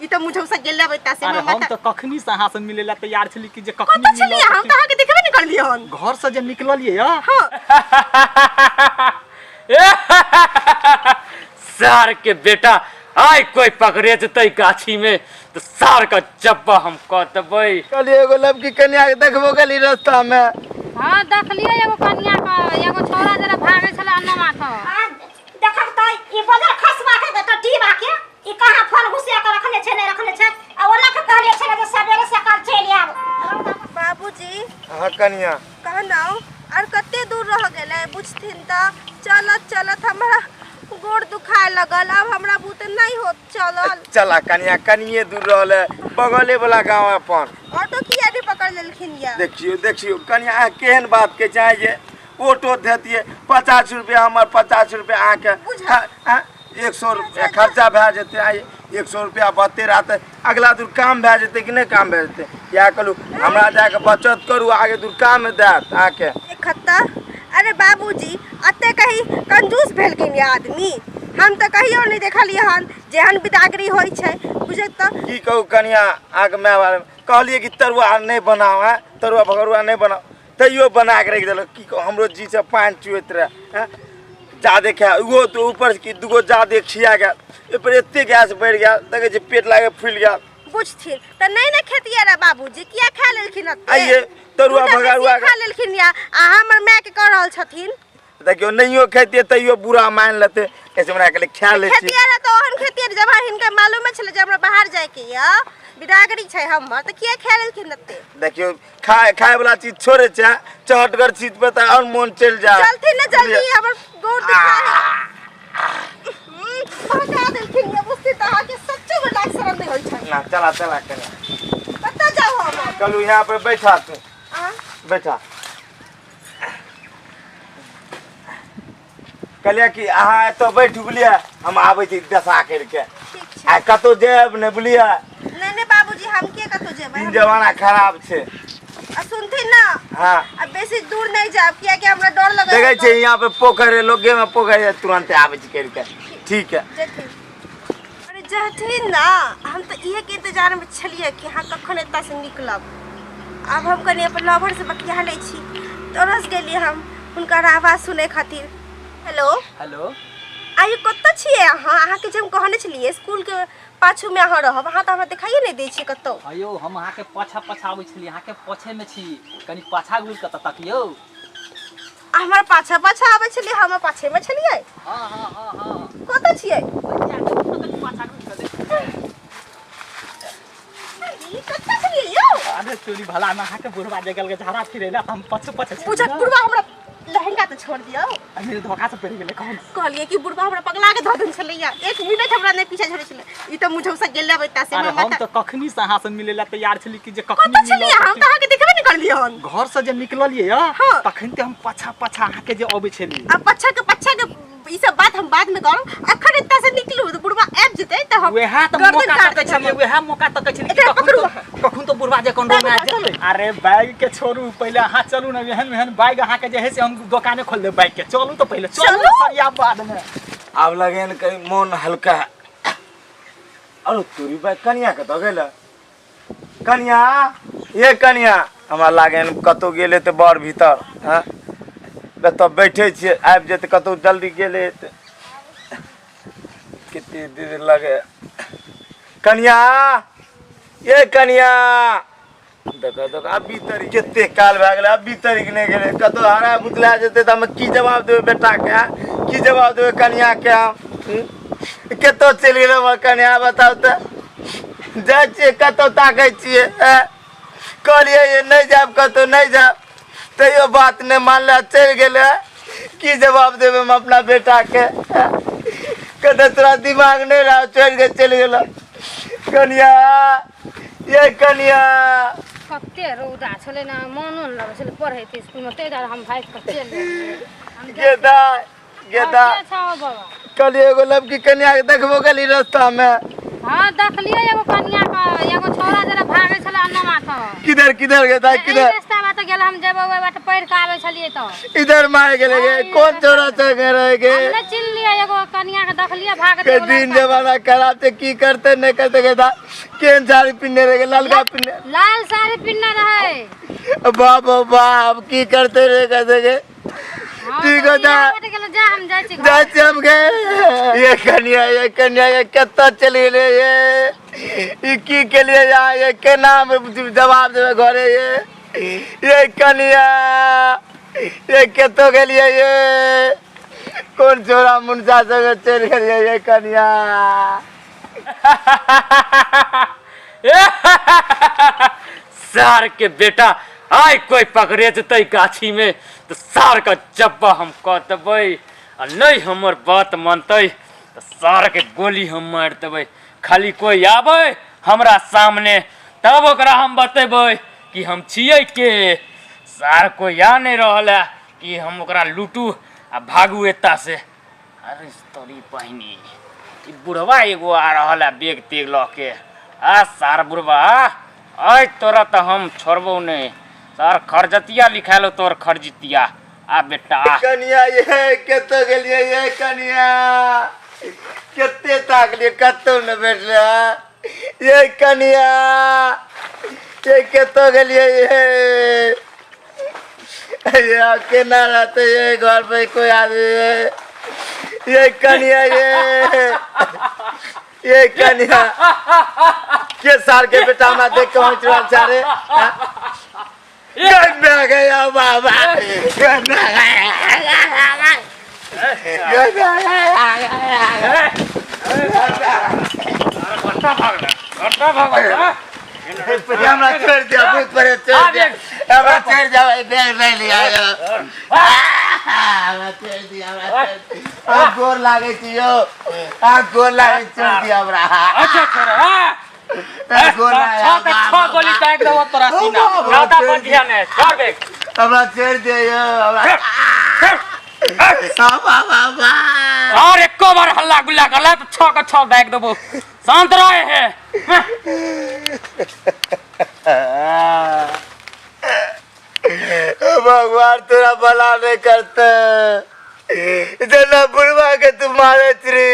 ई तऽ मुझौसा गेल लेबै ता से अरे हमरा हम माथा तऽ कखनी से अहाँ से मिले ला तैयार छली कि जे कखनी कतऽ छलियै मिलब। हम तऽ अहाँके देखबे नहि करलियै हन घर से जे निकललियै या हँ सार के बेटा आइ कोई पकड़े जेतै गाछी में तो सार का जब्बा हम कऽ देबै। कहलियै एगो लड़की कन्या के देखबो गेली रास्ता में। हाँ देखलियै एगो कनिया के, एगो छौड़ा जरा भागै छलै अन्नमा के। आ देखक त ई बजर खसबा के त डीबा के ई कहाँ फोन घुसिया के रखने छै नहि रखने छै आ ओना के कहलियै छलै जे सवेरे सकाल चलि आयब। बाबूजी। हाँ कनिया। कहलहुँ आर कते दूर रह गेलै बुझथिन तऽ चलत चलत हमरा गोड़ दुखाए लगल, अब हमरा बुते नहीं होत चलल। चला कनिया, कनिए दूर रहल है, बगले वाला गांव है अपन। ऑटो किया नहीं पकड़ लेलखिन या? देखियो देखियो कनिया, अहाँ केहन बात के चाहे जे ऑटो देतिए 50 रुपया, हमर 50 रुपया अहाँके, बुझल। हाँ, हाँ, 100 रुपया खर्चा भए जेतै। आइ 100 रुपया बचते रहतै, अगला दूर काम भए जेतै कि नहि काम भए जेतै? इएह कहलू हमरा जाके बचत करू, आगे दूर काम देत अहाँके। 71। अरे बाबूजी, अते कहीं कंजूस भेलखिन ये आदमी, हम तऽ कहियो नहि देखलियै हन जेहन बिदागरी होइ छै, बुझत तऽ। की कहू कनिया, अहाँके माय बारे में कहलियै कि तरुआ नहि बनाउ, हँ तरुआ भगरुआ नहि बनाउ, तैयो बना के राखि देलक। की कहू, हमरो जी से पानि चुएत रहे, हँ जादे खाय ओहो तऽ ऊपर की दूगो जादे खिया गेल, एहिपर एते गैस बढ़ि गेल, देखै छियै पेट लागे फूलि गेल। बुझथिन तऽ नहि ने खेतियै रे बाबूजी, किया खा लेलखिन एते? आइये तरुआ दूटा भगरुआ बेसी खा लेलखिन या आ हमर माय के कह रहल छथिन। देखियौ नहियो खेतियै तैयो बुरा मानि लेतै, ऐसे हमरा कहले खा लै छी। खेतियै रहे तऽ ओहन खेतियै जब हिनका मालूमे छलै जे हमरा बाहर जायके यऽ, बिदागरी छै हमर, तऽ किया खा लेलखिन एते? देखियौ खाय खाय वाला चीज छोड़े छै, चहटगर चीज पे तऽ और मोन चलि जाय। चलथिन ने जल्दी, हमर गोड़ दुखा है। भगा देलखिन ये, बुझथिन तऽ अहाँके सच्चो में लाज शरम नहि होइ छै। ना चला चला कने। कतऽ जाउ हम? कहलू यहाँ पे बैठा तू। आ? बैठा। कहलियै कि अहाँ एतऽ बैठ बुझलियै, हम आबै छी दशा करिके। ठीक छै। आ कतौ जायब नहि बुझलियै। नहि नहि बाबूजी, हम के कतौ जेबै? दिन जमाना खराब छै। आ सुनथिन ना? हाँ। आ बेसी दूर नहीं जाब, किया कि हमरा डर लगै देखै छियै यहाँ पे पोखरि है, लोगे में पोखरि है, तुरंते आबै छी करिके। ठीक है। जेथिन। अरे जथिन ना, हम तऽ इहे के इंतजार में छलियै कि अहाँ कखन एतऽ से निकलब। आब हम कनि अपन लवर से बतिया लै छी, तरस गेलियै हम हुनकर आवाज सुनै खातिर। हेलो। हेलो। आइयो कतऽ छियै अहाँ? अहाँके जे हम कहने छलियै स्कूल के पाछू में अहाँ रहब, अहाँ तऽ हमरा देखाइए नहि दै छियै कतौ। अयो हम अहाँके पाछा पाछा आबै छलियै, अहाँके पाछे में छी, कनि पाछा घुरि कऽ तऽ तकियौ। हमर पाछा पाछा आबै छलियै, हमर पाछे में छलियै? हाँ हाँ हाँ हाँ। कतऽ छियै? कनि पाछा घुरि कऽ देख। ई कतऽ छलियै यौ? अरे चोरी भला में अहाँके बुढ़वा जे गेल झाड़ा फिरेला, हम पाछे पाछे छलियै। बुझत बुढ़वा हमरा लहंगा तऽ छोड़ दियौ। अरे धोखा से पड़ि गेलै कौन? कहलियै कि बुढ़वा हमरा पगला के धऽ देने छलैया, एक मिनट हमरा नहि पीछा छोड़ै छलै। ई तऽ मुझौसा गेल लेबै ता से अरे हमरा हम माथा तऽ कखनी से अहाँ से मिले ला तैयार छली कि जे कखनी कतऽ छलियै? मिलब। हम तऽ अहाँके देखबे नहि करलियै हन। घर से जे निकललियै या हाँ। तखन तऽ हम पाछा पाछा अहाँके जे अबै छली। आ पछा के पछा के ई सब बात हम बाद में करब, अखन एतऽ से निकलू तऽ बुढ़वा आबि जेतै तऽ हम वएह तऽ गर्दन मौका काट तकै देब छलियै, हम। वएह मौका तकै छलियै कि एकरा कखन पकड़ू तऽ कखन तऽ बुढ़वा जे कोन बैग रंग आबि चलू। जेतै। अरे बैग के छोड़ू, पहिले अहाँ चलू ने, एहन एहन बैग अहाँके जे है से हम दोकाने खोल देब बैग के। चलू तऽ पहिले चलू, चलू। सरिया बाद में। आब लगे ने कहीं मोन हल्का। अरे तोरी बैग कनिया कतऽ गेल? कनिया, ये कनिया, हमरा लागे ने कतौ गेले तऽ बड़ भीतर। हाँ एतऽ बैठे छियै, आबि जेतै कतौ जल्दी गेले तऽ कते देर लगे। कनिया, ये कनिया, देखो देखो अभी तरी कते काल भए गेलै, अभी तरीक नहि गेलै, कतौ हरा बुतला जेतै तऽ हम की जवाब देबै बेटाके? हाँ की जवाब देबै कनियाके? हम कतौ चलि गेलै हमर कनिया, बताउ तऽ। जाइ छियै कतौ ताकै छियै, आँय? कहलियै जे नहि जायब कतौ नहि जायब, तैयो बात नहि मानले, चलि गेलै। की जवाब देबै हम अपना बेटाके? आँय? कहतै तोरा दिमाग नहि रह, छोड़ि के चलि गेलौ कनिया। ये कनिया, कते रौदा छलै ने, मोनो नहि लगै छलै पढ़ैके स्कूलमे, ताहि दुआरे हम भागि कऽ चलि गेलियै। हम गेदा गेदा। हँ, के छौ बाबा? कहलियै एगो लड़की कनिया के देखबो गेली रास्ता में। हाँ देखलियै एगो कनिया के, एगो छौड़ा जरा भागै छलै अन्नमा के। किधर किधर गेदा? एहि किधर रास्ता बाटे गेल, हम जेबै ओहि बाटे पढ़ि कऽ आबै छलियै तऽ। इधर मार गेले गे? कोन छोरा से गे रहे गे? हम नहि चिन्हलियै, एगो कनिया के देखलियै भागैत के एगो दिन लड़का। जमाना खराब छै, की करते नहि करते गेदा। केहन साड़ी पिन्हने रहे ललका पिन्हने लाल साड़ी पिन्हने रहे बाप रे बाप की करते रे कहते के हाँ, ठीक तऽ हो जा। बियाह बटि गेलै, जा हम जाइ छी घर। जाइ छी हम गे ये कनिया ये कनिया ये कतऽ चलि गेलै ये ई की केलियै यहाँ ये केना हम जवाब देबै घरे ये ये कनिया ये कतऽ गेलियै ये कोन छोरा मुनसा संगे चलि गेलियै ये कनिया सार के बेटा आइ कोई पकड़े जेतै गाछी में तऽ सार के जब्बा हम कऽ देबै आ नहि हमर बात मानतै तऽ सार के गोली हम मारि देबै खाली कोई आबै हमरा सामने तब ओकरा हम बतेबै कि हम छियै के सार कोई आ नहि रहल है कि हम ओकरा लूटू आ भागू एतऽ से अरे तोरी बहिनी ई बुढ़वा एगो आ रहल है बेग तेग लऽ के आ सार बुढ़वा आइ तोरा तऽ हम छोड़बौ नहि सार खरजतिया लिखायल तोर खरजितिया आ बेटा कनिया ये कतऽ गेलियै ये कनिया कते ताकलियै कतौ नहि भेटलै ये कनिया ये कतऽ गेलियै ये ये अब केना रहते ये घर पे कोई आदमी ये ये कनिया ये ये कनिया के साल के बेटा हमरा देख के पहुंच रहल छै रे हाँ? गन्दा गया बाबा गन्दा गया गन्दा गया हमरा छोड़ दिया भूत परे छोड़ दिया हमरा छोड़ दिया बैग नहीं लिया हमरा छोड़ दिया हमरा छोड़ दिया आ गोर लागै छी यौ आ गोर लागै छी, छोड़ दिया हमरा अच्छा छोड़ आ गोर लागै छह के छह गोली दाग देबो तोरा सीना में। ज्यादा पर ध्यान है छोड़ बे हमरा छोड़ दिया यौ हमरा बाबा और एको बार हल्ला गुल्ला करला तो छह के छह दाग देबो शांत रहे है भगवान तोरा भला नहीं करते जना बुढ़वा के तू मारे त्री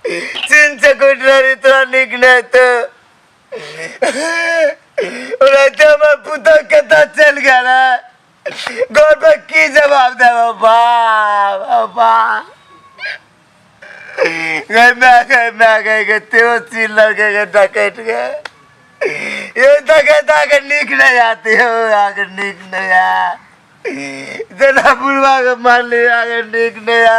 चीन से कुट रही तोरा निक नहीं तो रहते हमर पुतोह कतऽ चलि गेल घर पर की जवाब देब बाप बाप गई मैं गई मैं गई के त्यो चीन लड़के के डकैत के ये डकैत आके नीक नहीं आती हो आके नीक नहीं आ जना बुढ़वा के मार लिया आके नीक नहीं आ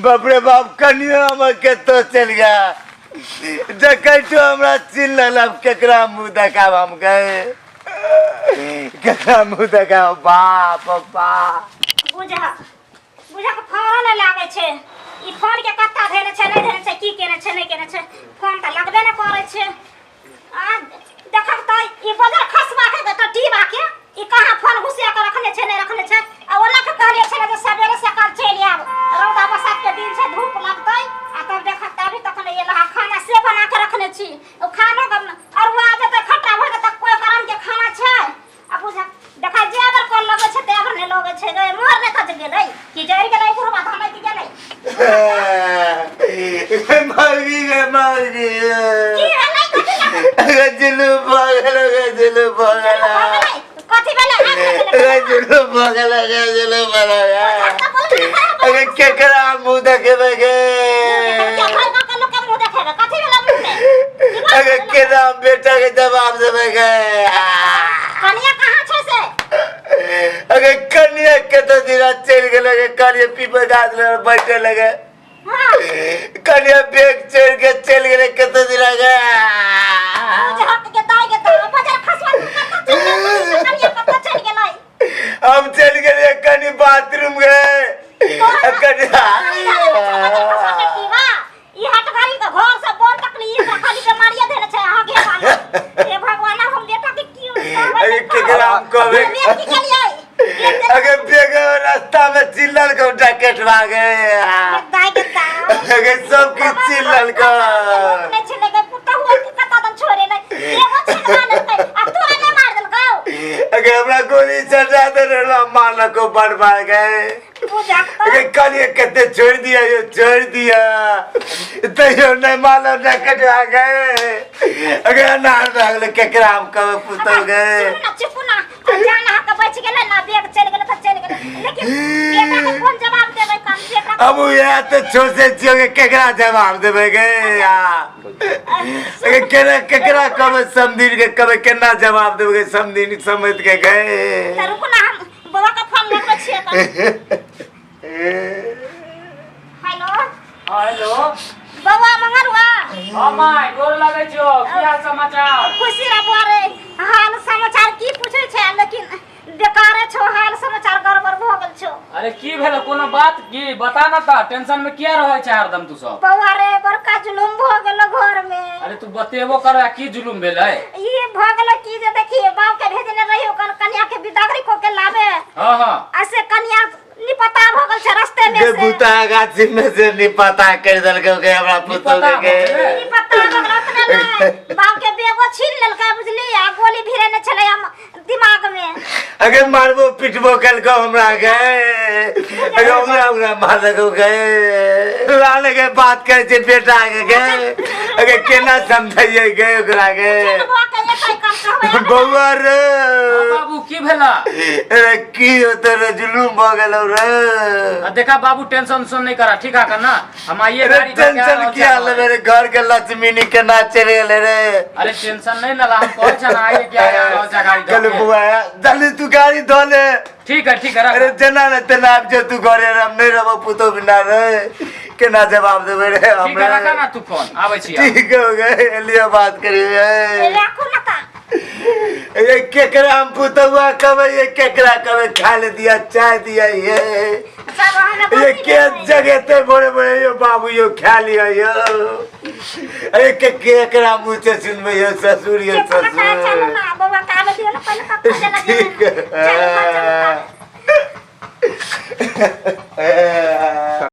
बाप रे बाप कनियो हमर कतौ चलि गया डकैतो हमरा चिन्ह लेलक केकरा मुँह देखाब हम गए केकरा मुँह देखाब बाप बाप बुझा बुझा के फोनो नहि लागै छै ई फोन के कत्ता धेने छै नहि धेने छै की केने छै नहि केने छै फोन तऽ लगबे नहि करै छै आ देखक तऽ ई बजर खसबा के तऽ डीबा के ई कहाँ फोन घुसिया के रखने छै नहि रखने छै आ ओना के कहलियै छलै जे सवेरे सकाल चलि आयब रौदा बसात के दिन छै धूप लगतै आ तब देखक तऽ अभी तक नहि एल हँ खाना से बना के रखने छी ओ खानो अरुआ जेतै खट्टा भऽ जेतै कोइ करम के खाना छै आ बुझ देखा जे बेर कॉल लगै छै ते बेर नहि लगै छै गे मोर नहि कच गेलै कि जरि गेलै बुढ़वा धानै कि गेलै मौगी गे मौगी की भेलै कथी लागल गजलू भगल गजलू भगल कथी भेलै आँख लगेलै गजलू भगल गजलू भगल अरे केकरा मुँह देखेबै गे अरे केना बेटा के जवाब देबै गे कनिया कहाँ छै से अरे कनिया के तो दिना चलि गेलै गे कनिया पीपर गाछ लग बैठे लगे हाँ कनिया बैग चढ़ के चलि गेलै कते दिना गे झक के दाई के दाई बजर खसवा कनिया कतऽ चलि गेलै हम चलि गेलियै कनि बाथरूम गे कनिया ई हट घड़ी के घर से बोल तक नहीं ई खाली बीमारिये धेने छै अहाँ के वाला हे भगवान अब हम बेटा के की अरे केकरा हम कहबै की केलियै अगे बेग रास्ता में चिल्लल के डकैत गे दाई के दाई अगे सब किछ चिल्लल के नहि छलै गे पुतहु के कता दन छोड़े ले एगो छिनवा लेलकै आ तोरा नहि मार देलकौ अगे हमरा गोली चढ़ा दे रे मालक को बड़ गए। बुझक तऽ अगे कहलिए कते छोड़ दिया यो छोड़ दिया तैयो नहीं मालूम नहीं कटवा गए। अगे अनार भए गेलै केकरा हम कहबै पुतहु गए। सुनू ना, चुप ना, जान अहाँके बचि गेलै ना, बेग चलि गेलै तऽ चलि गेलै, लेकिन बेटाके कोन जवाब देबै कम बेटा? अब इएह तऽ सोचै छियै कि केकरा जवाब देबै गे अगे, केना केकरा कहबै समधिन के कहबै, केना जवाब देबै गे समधिन समझ के गए। तऽ रुकू ना, हम बौआ के फोन लगबै छियै कनि। हेलो। हाँ, हेलो। बौआ मंगरुआ। हाँ माय, गोर लगै छियौ। की हाल समाचार? खुशी रह बौआ रे। हाल समाचार की पूछै छै, लेकिन बेकारे छौ, हाल समाचार गड़बड़ भऽ गेल छौ। अरे की भेलो? कोनो बात की बता ना त, टेंशन में किया रहै छै हरदम तू सब? बौआ रे, बड़का जुलुम भऽ गेलो घर में। अरे तू बतेबो कर, की जुलुम भेलै? ई भऽ गेलो की जे देखिए, बाप के भेजने रहियो कन कन्या के बिदागरी को के लाबे। हाँ हाँ। आ से कन्या निपता भऽ गेल छै रस्ते में गे से। भूता गाछी में से निपता कर देलकै के हमरा पुतहु निपता के। भऽ गेलै? निपता भऽ गेल ओतने नहि, बाप के बेगो छीन लेलकै बुझली, आ गोली भिरेने छलै हम दिमाग में। अगे मारबो पिटबो केलको हमरा गे, अगे हमरा हमरा मारलको गे। लाल के बात करै छै बेटा के गे, अगे केना समझैयै गे ओकरा गे? चल बौआ के एतै कम कहबै। बौआ रे। हाँ, बाबू, की भेला? अरे की होतै रे, जुलूम भऽ गेलौ रे। आ देखा बाबू, टेंशन उंशन नहीं करा, ठीक है ना? हम आइए अरे गाड़ी करके आ टेंशन रहल किया छियै। लेबै रे, घर के लक्ष्मी नी केना चलि गेलै रे? अरे टेंशन नहीं ना ला, हम कहै छै ना आइए के आ रहल छै गाड़ी धऽ कहले के। बौआ जल्दी तू गाड़ी धो ले। ठीक है, ठीक है, रख। अरे जेना ने तेना आबि जो तू घरे रे, हम नहीं रहबो पुतहु बिना रे, केना जवाब देबै रे ठीक है। हमरा? रखा ना तू फोन, आबै छी। ठीक हो गए, एलियो बात करिए। राखू ना तऽ। ये केकरा हम पुतहुआ कहबै, ये केकरा कहबै खा ले दिया चाय दिया ये सब अहाँ ये के जगह बोले बोले यो बाबू यो खा लिया यो। अरे के केकरा मुँह से सुनबै यो ससुर यो चलू ससुर। ना बौआ के आबै दियौ ना पहिले, तब खोजे लगे। ठीक चलू ना, चलू ना। है।